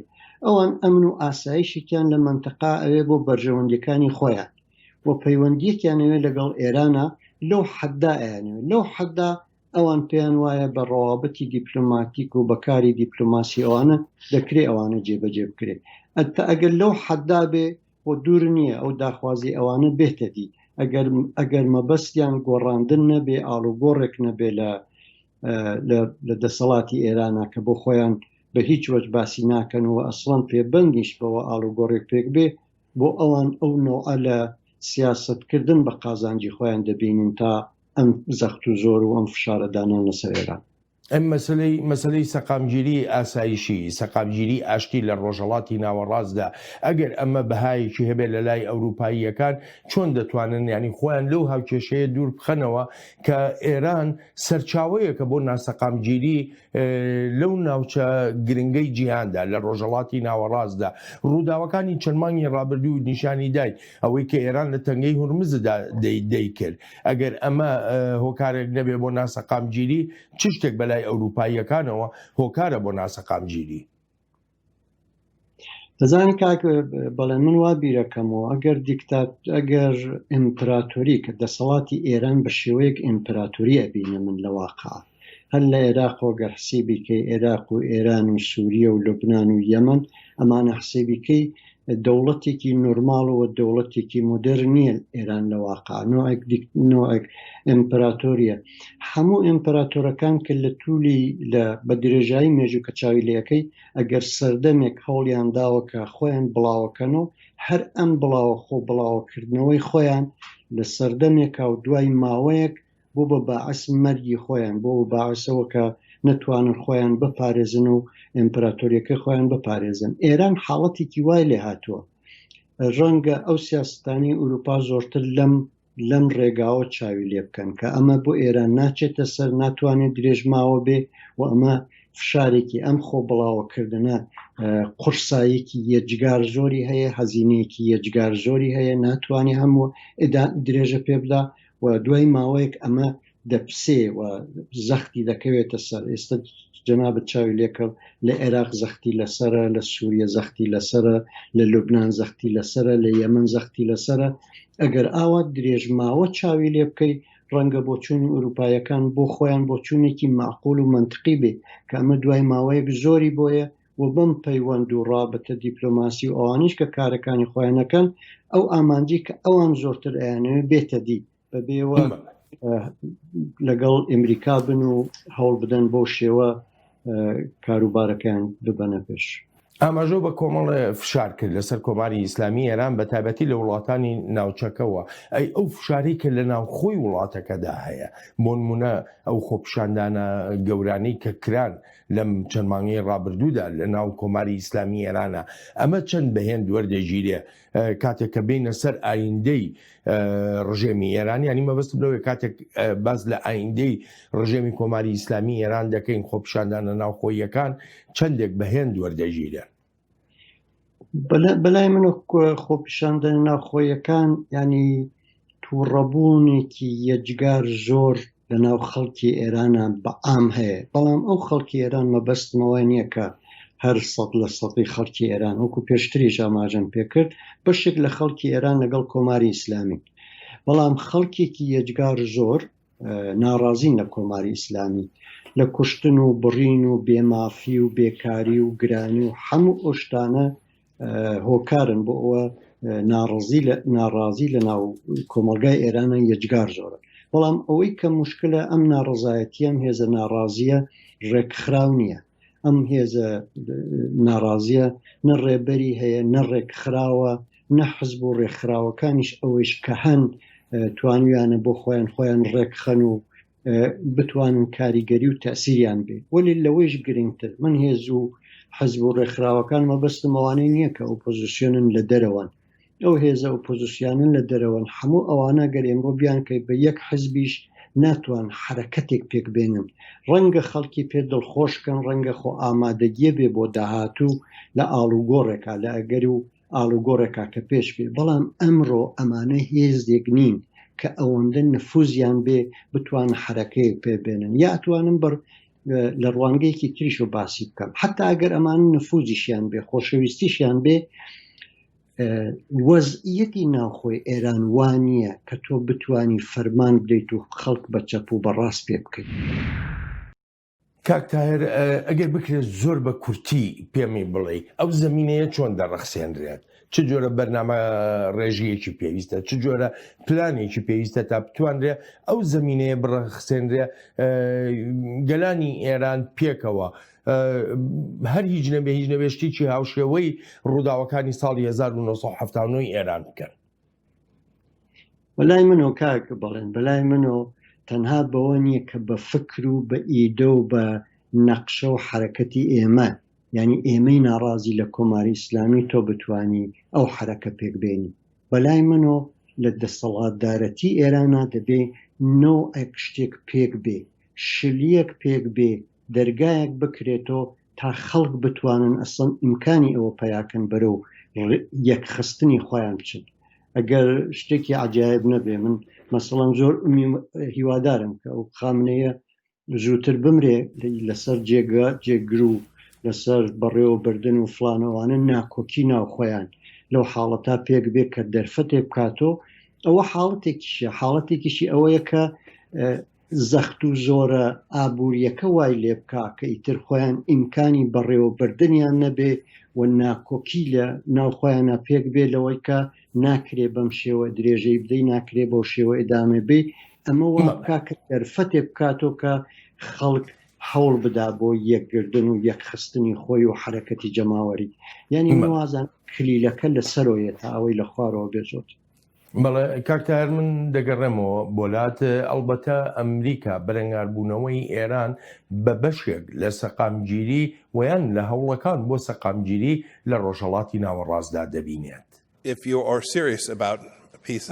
C: ئەوان ئەمن و ئاسایشێکیان لە مەنتەقا ئەوێ بۆ بەرژەوەندیەکانی خۆیان و پەیوەندیەکیان ئەوێ لەگەڵ ئێرانا لەو حەددا ئەیانەوێ. لەو حەددا ئەوان پێیان وایە بە ڕەوابتی دیپلۆماتیک و بە کاری دیپلۆماسی ئەوانە دەکرێ ئەوانە جێبەجێ بکرێ. ئەتە ئەگەر لەو حەددا بێ خۆ دوور نییە ئەو داخوازی ئەوانە بێتە دی ئەگەر ئەگەر مەبەستیان گۆڕاندن نەبێ ئاڵوگۆڕێک نەبێ لە لە دەسەڵاتی ئێرانە کە بۆ خۆیان بە هیچ وەج باسی ناکەن و ئەسڵەن پێبەندیش بەوە ئاڵوگۆڕێک پێک بێ بۆ ئەوان ئەو نەوعە لە سیاسەتکردن بە قازانجی خۆیان دەبینن تا ئەم زەخت و زۆر و ئەم فشارە دانان لەسەر ئێران.
A: ئەم مەسەلەی مەسەلەی سەقامگیری ئاسایشی، سەقامگیری ئاشتی لە ڕۆژهەڵاتی ناوەڕاستدا، ئەگەر ئەمە بەهایەکی هەبێت لە لای ئەوروپاییەکان، چۆن دەتوانن یانی خۆیان لەو هاوکێشەیە دوور بخەنەوە کە ئێران سەرچاوەیەکە بۆ ناسەقامگیری لەو ناوچە گرنگەی جیهاندا لە ڕۆژهەڵاتی ناوەڕاستدا؟ ڕووداوەکانی چەند مانگی ڕابردوو نیشانی داین ئەوەی کە ئێران لە تەنگەی هورمزدا دەیکرد، ئەگەر ئەمە هۆکارێک نەبێ بۆ ناسەقامگیری، چ شتێک بەلای ئەوروپاییەکانەوە هۆکارە بۆ ناسەقامگیری؟
C: دەزانی کاک بەڵێ من وا بیرەکەمەوە ئەگەر دیکتات ئەگەر ئیمپراتۆری کە دەسەڵاتی ئێران بە شێوەیەک ئیمپراتۆری ئەبینە من لە واقع هەر لە عێراقەوە گەر حسێبی کەی عێراق و ئێران و سووریە و لوبناان و یەمەن ئەمانە حسێبی کەی دەوڵەتێکی نۆرماڵ و دەوڵەتێکی مۆدێرن نییە ئێران لە واقع نوعێک نوعێک ئیمپراتۆریە هەموو ئیمپراتۆرەکان کە لە تولی لە بە درێژایی مێژوو کە چاوی لەکەی ئەگەر سەردەمێک هەوڵیان داوە کە خۆیان بڵاوەکەن و هەر ئەم بڵاوە خۆ بڵاوەکردنەوەی خۆیان لە سەردەمێکا و دوای ماوەیەک بۆ بە باعس مەرگی خۆیان بۆ بە باعسەوە کە نەتوانن خۆیان بپارێزن و ئیمپراتۆریەکەی خۆیان بپارێزن ئێران حاڵەتێکی وای لێ هاتووە ڕەنگە ئەو سیاستانی ئوروپا زۆرتر لەم لەم ڕێگاوە چاوی لێ بکەن کە ئەمە بۆ ئێران ناچێتە سەر ناتوانێت درێژماوە بێ و ئەمە فشارێکی ئەم خۆ بڵاوەکردنە قورساییەکی یەجگار زۆری هەیە هەزینەیەکی یەجگار زۆری هەیە ناتوانێ هەموو درێژە پێ بدا و دوای ماوەیەک ئەمە دەپسێ و زەختی دەکەوێتە سەر ئێستا جەنابت چاوی لێکرد لە عێراق زەختی لەسرە لە سووریە زەختی لەسرە لە لوبناان زەختی لەسرە لە یەمن زەختی لەسرە ئەگەر ئاوا درێژماوە چاوی لێ بکەی ڕەنگە بۆچوونی ئوروپایەکان بۆ خۆیان بۆچوونێکی معقول و منطقی بێ کە ئەمە دوای ماوەیەک زۆری بۆیە و بەم پەیوەند و ڕابتە دیپلۆماسی و ئەوانیش کە کارەکانی خۆیان ئەکەن ئەو ئامانجی کە ئەوان زۆرتر ئەیانەوێت بێتە دی بەبێوە لەگەڵ ئەمریکا بن و هەوڵ بدەن بۆ شێوە کاروبارەکەیان ببەنە پێش.
A: ئاماژە بە کۆمەڵێ فشار کرد لەسەر کۆماری ئیسلامی ئێران بە تایبەتی لە وڵاتانی ناوچەکەوە ئەی ئەو فشاری کە لە ناوخۆی وڵاتەکەدا هەیە بۆ نمونە ئەو خۆپیشاندانە گەورانەی کە کران لەم چەند مانگەی ڕابردوودا لە ناو کۆماری ئیسلامی ئێرانە ئەمە چەند بە هێند وەردەگیرێ کاتێک کە بینە سەر ئایندەی ڕژێمی ئێران ینی مەبەستم لەوەی کاتێک باس لە ئایندەی ڕژێمی کۆماری ئیسلامی ئێران دەکەین خۆپیشاندانە ناوخۆییەکان چەندێک بە هێند وەردەگیرێن
C: بەلای من خۆپیشاندانە ناوخۆیەکان ینی تووڕەبوونێکی یەجگار زۆر لە ناو خەڵکی ئێرانە بە عام هەیە بەڵام ئەو خەڵکی ئێران مەبەستمەوە نییە کە هەر سەد لە سەدی خەڵکی ئێران وەکو پێشتریش ئاماژەم پێکرد بەشێک لە خەڵکی ئێران لەگەڵ کۆماری ئیسلامی بەڵام خەڵکێکی یەجگار زۆر ناڕازین لە کۆماری ئیسلامی لە کوشتن و بڕین و بێمافی و بێکاری و گرانی و هەموو ئەو شتانە هۆکارن بۆ ئەوە ناڕزی لە ناڕازی لە ناو کۆمەلگای ئێرانە یەجگار زۆرە بەڵام ئەوەی کە مشکلە ئەم ناڕزایەتی ئەم هێزە ناڕازیە ڕێکخراو نییە ئەم هێزە ناڕازیە نە ڕێبەری هەیە نە ڕێکخراوە نە حزب و ڕێکخراوەکانیش ئەوەیش کە هەن توانیویانە بۆ خۆیان خۆیان ڕێکخەن و بتوانن کاریگەری و تەسیریان بێ وەلی لەوەیش گرنگتر من هێز و حزب و ڕێکخراوەکان مەبەستم ئەوانەی نییە کە ئۆپۆزیسیۆنن لە دەرەوەن ئەو هێزە ئۆپۆزیسیانن لە دەرەوەن هەموو ئەوانە گەر ئێمڕۆ بیانکەی بە یەک حزبیش. ناتوان حەرەکەتێک پێک بێنن. ڕەنگە خەڵکی پێ دڵخۆش کەن، ڕەنگە خۆ ئامادەگیە بێ بۆ داهاتوو لە ئاڵوگۆڕێکا، لە ئەگەر و ئاڵوگۆڕێکا کە پێش بێ، بەڵام ئەمڕۆ ئەمانە هێزێک نین کە ئەوەندە نفوزیان بێ بتوانن حەرەکەیەک پێ بێنن یا ئەتوانم بڕ لە ڕوانگەیەکی تریشەوە باسی بکەم حتا ئەگەر ئەمان نفوزیشیان بێ خۆشەویستیشیان بێ وەزعیەتی ناوخۆی ئێران وا نییە کە تۆ بتانی فەرمان بدەیت و خەڵک بە چەپ و بە ڕاست پێ بکەیت.
A: کاک تاهر ئەگەر بکرێت زۆر بە کورتی پێمی بڵێی ئەو زەمینەیە چۆن دەڕەخسێنرێت؟ چ جۆرە بەرنامە ڕێژییەکی پێویستە، چ جۆرە پلانێکی پێویستە تا بتوانرێ ئەو زەمینەیە بڕەخسێنرێ گەلانی ئێران پێکەوە هەر هیچ نەبێ هیچ نەبێ شتێکی هاوشێوەی ڕووداوەکانی ساڵی 1970 ئێران بکەن.
C: بەلای منەوە کاک بەڵێن بەلای منەوە تەنها بەوە نییە کە بە فکر و بە ئیدە و بە نەقشە و حرەکەتی ئێمە یعنی ئێمەی ناڕازی لە کۆماری ئیسلامی تۆ بتانی ئەو حرەکە پێک بێنی بەلای منۆ لە دەسەڵاتدارەتی ئێرانە دەبێ نەوعێک شتێک پێک بێ شلیەک پێک بێ دەرگایەک بکرێتۆ تا خەڵک بتوانن ئەسڵەن ئیمکانی ئەوە پەیاکەن بەرەو یەکخستنی خۆیان بچن ئەگەر شتێکی عجایب نەبێ من مەسەڵەن زۆر هیوادارم کە ئەو خامنەیە زووتر بمرێ لەسەر جێگە جێگر و لەسەر بەڕێوەبردن و فلانەوانە ناکۆکی ناوخۆیان لەو حاڵەتا پێک بێ کە دەرفەتێک بکاتۆ ئەوە حاڵەتێکیشە حاڵەتێکیشی ئەوەیە کە زەخت و زۆرە ئابوورییەکە وای لێ بکا کە ئیتر خۆیان ئیمکانی بەڕێوەبردنیان نەبێ و ناکۆکی لە ناو خۆیانا پێک بێ لەوەی کە ناکرێ بەم شێوە درێژەی بدەی، ناکرێ بەو شێوە ئیدامە بێی، ئەمە وا بکا کە دەرفەتێک بکاتۆ کە خەڵک هەوڵ بدا بۆ یەکگردن و یەکخستنی خۆی و حەرەکەتی جەماوەری. یانی من وازانم کلیلەکە لە سەرۆیە تا ئەوەی لە خوارەوە بێ زۆر.
A: بەڵێ کاک تاهر من دەگەڕێمەوە بۆلات ئەڵبەتە ئەمریکا بەرەنگاربوونەوەی ئێران بە بەشێک لە سەقامگیری ویان لە هەوڵەکان بۆ سەقامگیری لە ڕۆژهەڵاتی ناوەڕاستدا دەبینێت.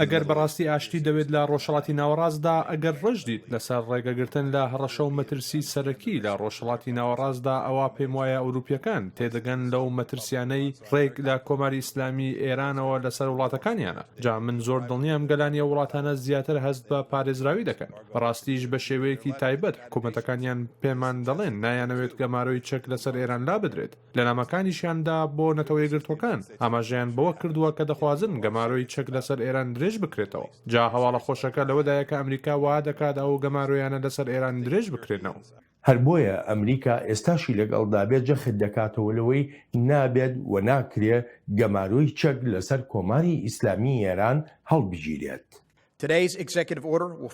B: ئەگەر بەڕاستی ئاشتی دەوێت لە ڕۆژهەڵاتی ناوەڕاستدا، ئەگەر ڕژدیت لەسەر ڕێگەگرتن لە هەڕەشە و مەترسی سەرەکی لە ڕۆژهەڵاتی ناوەڕاستدا، ئەوا پێموایە ئەوروپییەکان تێدەگەن لەو مەترسیانەی ڕێک لە کۆماری ئیسلامی ئێرانەوە لەسەر وڵاتەکانیانە، جا من زۆر دڵنیام گەلانی ئەو وڵاتانە زیاتر هەست بە پارێزراوی دەکەن. بەڕاستیش بە شێوەیەکی تایبەت حکومەتەکانیان پێمان دەڵێن نایانەوێت گەمارۆی چەک لەسەر ئێران لابدرێت. لە نامەکانیشیاندا بۆ نەتەوە یەکگرتووەکان ئاماژەیان بەوە کردووە کە دەخوازن گەمارۆی چەک لەسەر ئێران درێژ بکرێتەوە. جا هەواڵە خۆشەکە لەوەدایە کە ئەمریکا وا دەکات ئەو گەمارۆیانە لەسەر ئێران درێژ بکرێنەوە.
A: هەر بۆیە ئەمریکا ئێستاشی لەگەڵدا بێت جەخت دەکاتەوە لەوەی نابێت و ناکرێ گەمارۆی چەک لەسەر کۆماری ئیسلامی ئێران هەڵبگیرێت.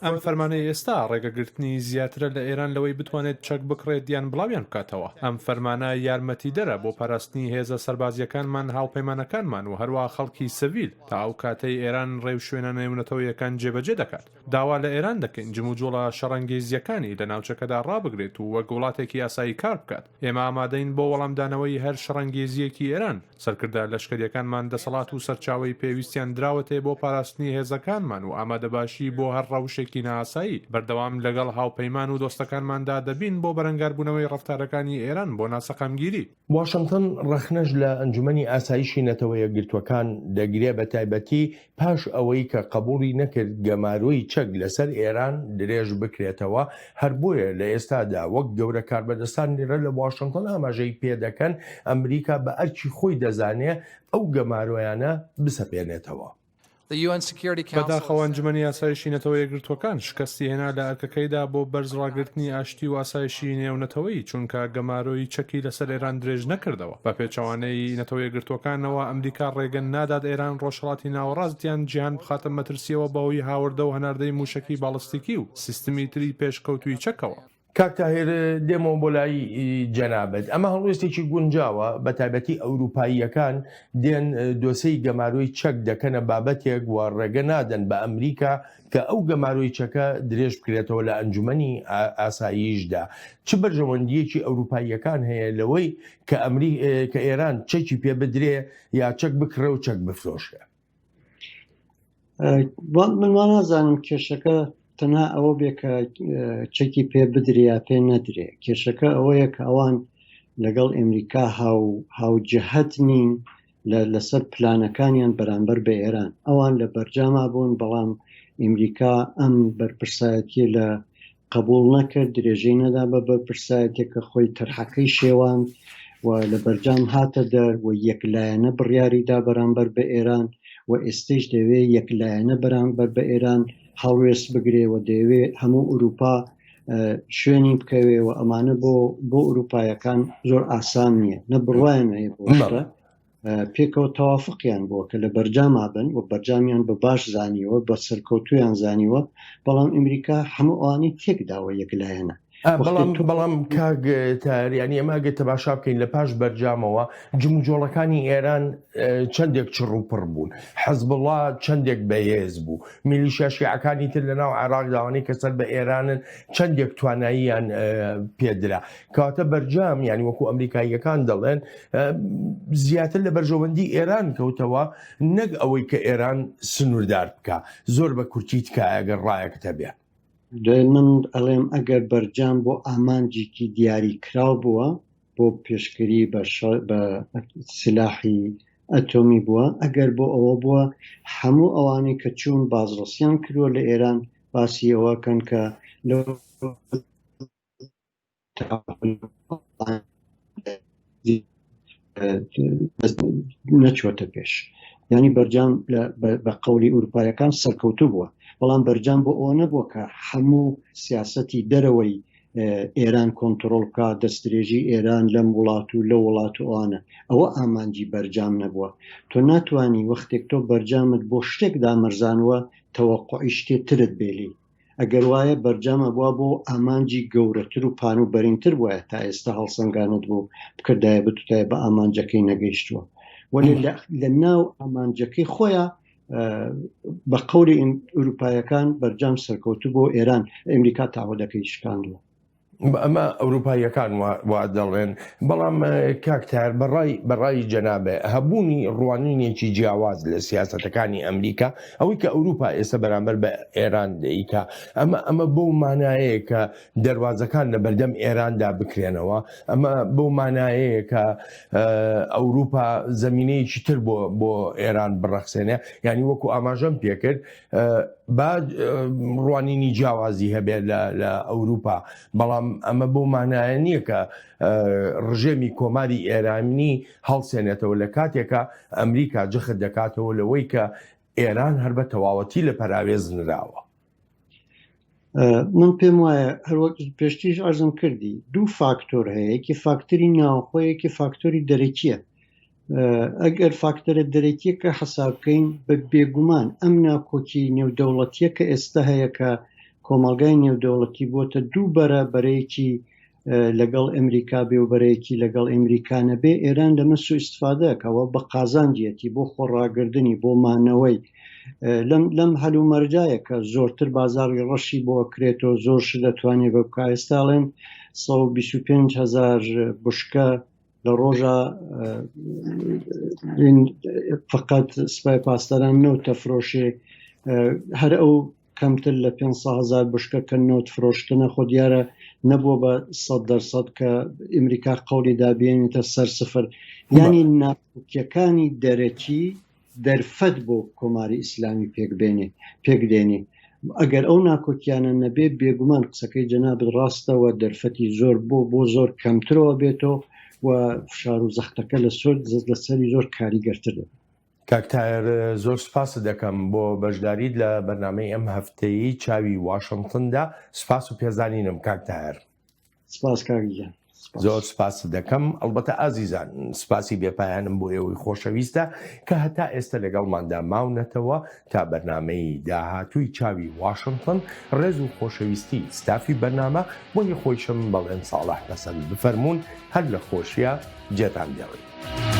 B: ئەم فەرمانەی ئێستا ڕێگەگرتنی زیاترە لە ئێران لەوەی بتوانێت چەک بکڕێت یان بڵاویان بکاتەوە. ئەم فەرمانە یارمەتیدەرە بۆ پاراستنی هێزە سەربازییەکانمان، هاوپەیمانەکانمان و هەروەها خەڵکی سڤیل تا ئەو کاتەی ئێران ڕێوشوێنە نێونەتەوەیەکان جێبەجێ دەکات. داوا لە ئێران دەکەین جموجوڵە شەڕەنگێزییەکانی لە ناوچەکەدا ڕابگرێت و وەک وڵاتێکی ئاسایی کار بکات. ئێمە ئامادەین بۆ وەڵامدانەوەی هەر شەڕەنگێزییەکی ئێران. سەرکردە لەشکرییەکانمان دەسەڵات و سەرچاوەی پێویستیان دراوەتێ بۆ پاراستنی هێزەکانمان و ئامادەباشی بۆ هەر ڕەوشێکی نائاسایی. بەردەوام لەگەڵ هاوپەیمان و دۆستەکانماندا دەبین بۆ بەرەنگاربوونەوەی ڕەفتارەکانی ئێران بۆ ناسەقامگیری.
A: واشنتن ڕەخنەش لە ئەنجومەنی ئاسایشی نەتەوە یەکگرتووەکان دەگرێ بە تایبەتی پاش ئەوەی کە قەبوڵی نەکرد گەمارۆی چەک لەسەر ئێران درێژ بکرێتەوە، هەر بۆیە لە ئێستادا وەک گەورە کاربەدەستان لێرە لە واشنتن ئاماژەی پێدەکەن ئەمریکا بە ئەرکی خۆی دەزانێ ئەو گەمارۆیانە بسەپێنێتەوە.
B: بەداخەوە ئەنجومەنی ئاسایشی نەتەوە یەکگرتووەکان شکستی هێنا لە ئەرکەکەیدا بۆ بەرز ڕاگرتنی ئاشتی و ئاسایشی نێونەتەوەیی، چونکە گەمارۆی چەکی لەسەر ئێران درێژ نەکردەوە. بە پێچەوانەی نەتەوە یەکگرتووەکانەوە، ئەمریکا ڕێگە نادات ئێران ڕۆژهەڵاتی ناوەڕاست یان جیهان بخاتە مەترسییەوە بەهۆی هاوردە و هەناردەی مووشەکی باڵستیکی و سیستمی تری پێشکەوتووی چەکەوە.
A: کاک تاهیر دێمەوە بۆ لای جەنابت ئەمە هەڵوێستێکی گونجاوە بە تایبەتی ئەوروپاییەکان دێن دۆسێی گەمارۆی چەک دەکەنە بابەتێک و ڕێگە نادەن بە ئەمریکا کە ئەو گەمارۆی چەکە درێژ بکرێتەوە لە ئەنجومەنی ئاساییشدا چ بەرژەوەندیەکی ئەوروپاییەکان هەیە لەوەی کە ئەمری کە ئێران چەکی پێ بدرێ یا چەک بکڕێ و چەک بفرۆشێ؟
C: من وا نازانم کێشەکە. تەنها ئەوە بێ کە چەکی پێ بدرێ یا پێ نەدرێ کێشەکە ئەوەیە کە ئەوان لەگەڵ ئەمریکا هاو هاوجهت نین لەسەر پلانەکانیان بەرامبەر بە ئێران ئەوان لە بەرجاما بوون بەڵام ئەمریکا ئەم بەرپرسایەتیە لە قبوڵ نەکرد، درێژەی نەدا بە بەرپرسایەتیەکە، خۆی تەرحەکەی شێواند و لە بەرجام هاتە دەر و یەکلایەنە بڕیاری دا بەرامبەر بە ئێران و ئێستەیش دەیەوێ یەکلایەنە بەرامبەر بە ئێران هەڵوێست بگرێ و دەیەوێ هەموو ئورووپا شوێنی بکەوێ و ئەمانە بۆ بۆ ئورووپایەکان زۆر ئاسان نییە، نە بڕوایان هەیە بۆ شتە. پێکەوە تەوافقیان بووە کە لە بەرجاما بن و بەرجامیان بە باش زانیوە بە سەرکەوتویان زانیوە بەڵام ئەمریکا هەموو ئەوانی تێکداوە یەکلایەنە
A: بەڵام بەڵام کاک تاهر یانی ئەمە ئەگەر تەماشا بکەین لە پاش بەرجامەوە جموجۆڵەکانی ئێران چەندێک چڕ و پڕ بوون حەزبڵا چەندێک بەهێز بوو میلیشیا شیعەکانی تر لە ناو عێراق داوانەی کە سەر بە ئێرانن چەندێک تواناییان پێدرا کەواتە بەرجام یانی وەکو ئەمریکاییەکان دەڵێن زیاتر لە بەرژەوەندی ئێران کەوتەوە نەک ئەوەی کە ئێران سنووردار بکە زۆر بە کورتی تکایە گەر ڕایەکت هەبێ.
C: دەی من ئەڵێم ئەگەر بەرجام بۆ ئامانجێکی دیاری کراو بووە بۆ پێشگری بە بە سلاحی ئەتۆمی بووە ئەگەر بۆ ئەوە بووە هەموو ئەوانەی کە چوون بازڕەسیان کردووە لە ئێران باسی ئەوە کەن کە لەو نەچوەتە پێش ینی بەرجام بە قەولی ئوروپایەکان سەرکەوتو بووە بەڵام بەرجام بۆ ئەوە نەبووە کە هەموو سیاستی دەرەوەی ئێران کۆنتترۆل بکە دەستدرێژی ئێران لەم وڵات و لە وڵات و ئەوانە ئەوە ئامانجی بەرجام نەبووە تۆ ناتوانانی وەختێک تۆ بەرجامت بۆ شتێک دامەرزانوە تەوەقعی شتێ ترت بێلی ئەگەر وایە بەرجام ئەبوا بۆ ئامانجی گەورەتر و پان و بەرینتر بوایە تا ئێستا هەڵسەنگانت بۆ بکردایە بتوتایە بە ئامانجەکەی نەگەیشتووە وەلێ لە ناو ئامانجەکەی خۆیان بە قەولی ئەوروپایەکان بەرجام سەرکەوتو بۆ ئێران ئەمریکا تاوەدەکەی شکاندووە.
A: ئەمە ئەوروپاییەکان وا دەڵێن، بەڵام کاک تاهر بەڕای بەڕای جەنابێ هەبوونی ڕوانینێکی جیاواز لە سیاسەتەکانی ئەمریکا ئەوەی کە ئەوروپا ئێستا بەرامبەر بە ئێران دەیکا ئەمە ئەمە بەو مانایەیە کە دەروازەکان لە بەردەم ئێراندا بکرێنەوە ئەمە بەو مانایەیە کە ئەوروپا زمینەیەکی تر بۆ بۆ ئێران بڕەخسێنێ یعنی وەکو ئاماژەم پێکرد با ڕوانینی جیاوازی هەبێت لە ئەوروپا بەڵام ئەمە بۆ مانایە نییە کە ڕژێمی کۆماری ئێرانی هەڵسێنێتەوە لە کاتێکە ئەمریکا جەخت دەکاتەوە لەوەی کە ئێران هەر بە تەواوەتی لە پەراوێز نراوە.
C: من پێم وایە هەروەک پێشتریش عەرزم کردی دوو فاکتۆر هەیە یەکی فاکتەری ناوخۆ یەکی فاکتۆری دەرەکیە ئەگەر فاکتەرە دەرەکیەکە حەساب بکەین بە بێگومان ئەم ناکۆکی نێودەوڵەتیە کە ئێستا هەیە کە کۆمەڵگای نێودەوڵەتی بۆتە دوو بەرە بەرەیەکی لەگەڵ ئەمریکا بێ و بەرەیەکی لەگەڵ ئەمریکا نەبێ ئێران لەمە سوئیستفادەکەوە بە قازانجیەتی بۆ خۆڕاگردنی بۆ مانەوەی لەم لەم هەلومەرجایە کە زۆرتر بازاڕی ڕەشی بۆ کرێتەوە زۆر شت دەتوانێت بە بکە ئێستاڵێن 125 هزار بشکە لە ڕۆژە فقط سپای پاسداران نەوت دەفرۆشێ هەر ئەو کەمتر لە 500 هزار بشکە کە نەوت فرۆشتنە خۆ دیارە نەبووە بە 100 دەرسەد کە ئەمریکا قەولی دابێنێتە سەر سفر یانی ناکۆکیەکانی دەرەکی دەرفەت بۆ کۆماری ئیسلامی پێک بێنێ پێک دێنێ ئەگەر ئەو ناکۆکیانە نەبێ بێگومان قسەکەی جەنابت ڕاستە و دەرفەتی زۆر بۆ بۆ زۆر کەمترەوە بێتەوە و فشار و زەختەکە لە سۆر لەسەری زۆر کاریگەرتر دەبێت.
A: کاک تایەر زۆر سوپاست دەکەم بۆ بەشداریت لە بەرنامەی ئەم هەفتەیەی چاوی واشنتندا سوپاس و پێزانینم کاک تایەر.
C: سپاس کاک گیان.
A: زۆر سپاست دەکەم ئەڵبەتە ئازیزان سپاسی بێپایانم بۆ ئێوەی خۆشەویستە کە هەتا ئێستا لەگەڵماندا ماونەتەوە تا بەرنامەی داهاتووی چاوی واشنتن ڕێز و خۆشەویستی ستافی بەرنامە بۆ هی خۆیشم بەڵێن ساڵح پەسەند بفەرموون هەر لە خۆشیا جێتان دێڵین.